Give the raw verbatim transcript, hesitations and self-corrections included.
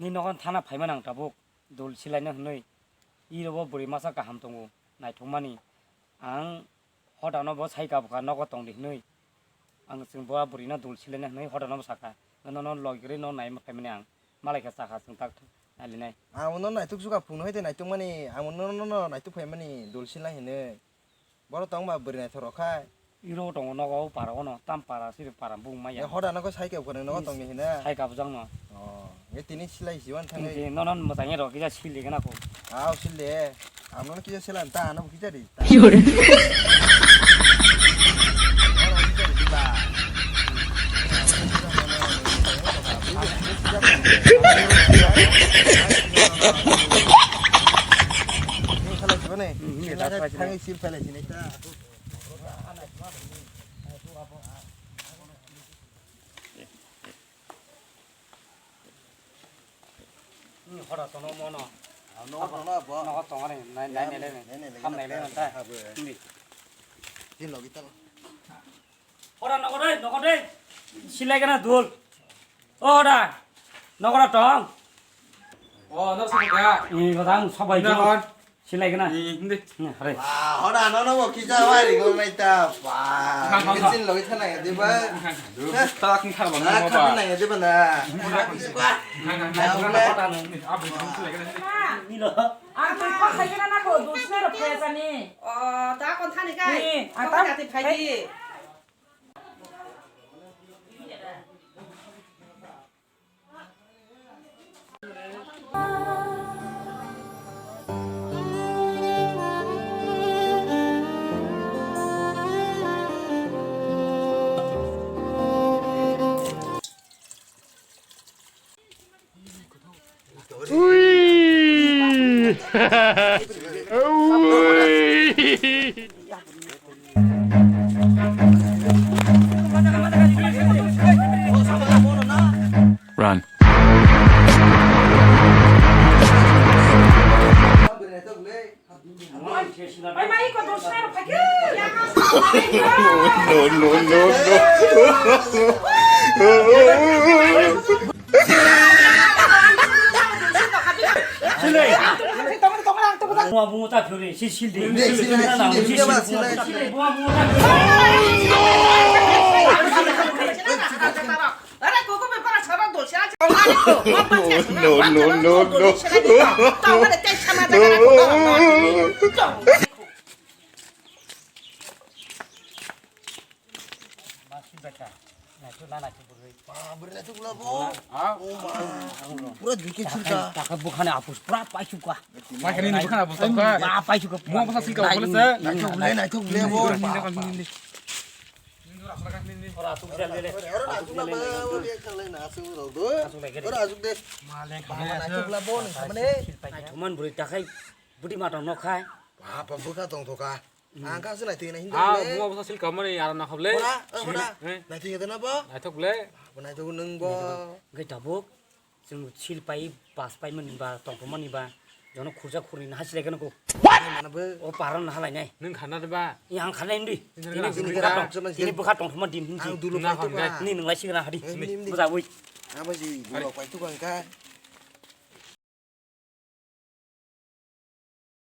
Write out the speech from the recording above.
Ni nogo thana phaimani ang tabuk dul silaina hwnwi. Iro bo bwrwi masa kaham tongo, naithokmani. Ang hodano bo sai kabukha nogo tongdi hwnwi. Ang chwng bo bwrwino dul silaina hwnwi hodano bo sakha. Nono logirwi no naima phaimani ang. Malai khe chakha chwng tak nailinai. Ang no naituk suka phungno hai de naituk mani, ang no no no naituk phaimani dul silai hwnwi. Boro tongma bwrwi naithok rok khai. Iro tongo nogo o para ono, tam para siri para bung maya. Ya hoda nogo sai khe kwrwng nogo tongni hina. Sai kabjang no. Oh, ye tini silai siwan thangwi. Tini nono mwchangni rok kisa sili gana ko. Aw sili. Amno kisa silan ta ano kisa di. Ki hore? Thangwi sil phalai sinai ta. Hora tono mono. Nogo tono abo. Nogo tongare nai nai nai nai. Ham nai nai ta. Tin logi talo. Hora nogo dei, nogo dei. Silai gana dul. O hora. Nogo tong. O no sabo ga. Ni godang sabai. Silai gana. Hindi. Hore. Wah, hora no no bo kisa wai ri go nai ta. Wah, kisa logi thana ya diba. Tak ni thaba no ba. Thana ya diba na. Milo. Ang twi kok khai gana na ko dusna ro phaya sani. O ta kon thani kai. Ni, ang ta phai di. Ui! Ui! Run. No, no, no, no. Bunga bunga ta phuri, si sil de. Bunga bunga ta phuri. No, no, no, no. Pura duki chilka. Taka bukhani apus pura paisuka. Mai khani ni bukhani apus ka. Pura paisuka. Mo basa silka boleh se. Naitok le, naitok le bo. Ora asuk de. Ora asuk de. Maleng khani. Thuman buri takai budi matang nok khai. Apa bukha tong thoka. Ang ka se naitok na hindi. Ah, mo basa silka mani ara na khable. Ora, ora. Naitok de na bo. Naitok le. Bo naitok nung bo. Gai tabuk. Chwng sil pai, pas pai mani ba, tongthok mani ba, jono khurja khurni na hasilai gana ko. Mana bo? O paran na halai nai. Nwng khana de ba? Yang khana indi. Ini bukha tong, ini bukha tongthok ma din hindi. Ang dulu pai tu ba. Ini nwng lai sigana hadi. Buja bui. Apa sih? Dulu pai tu kan ka.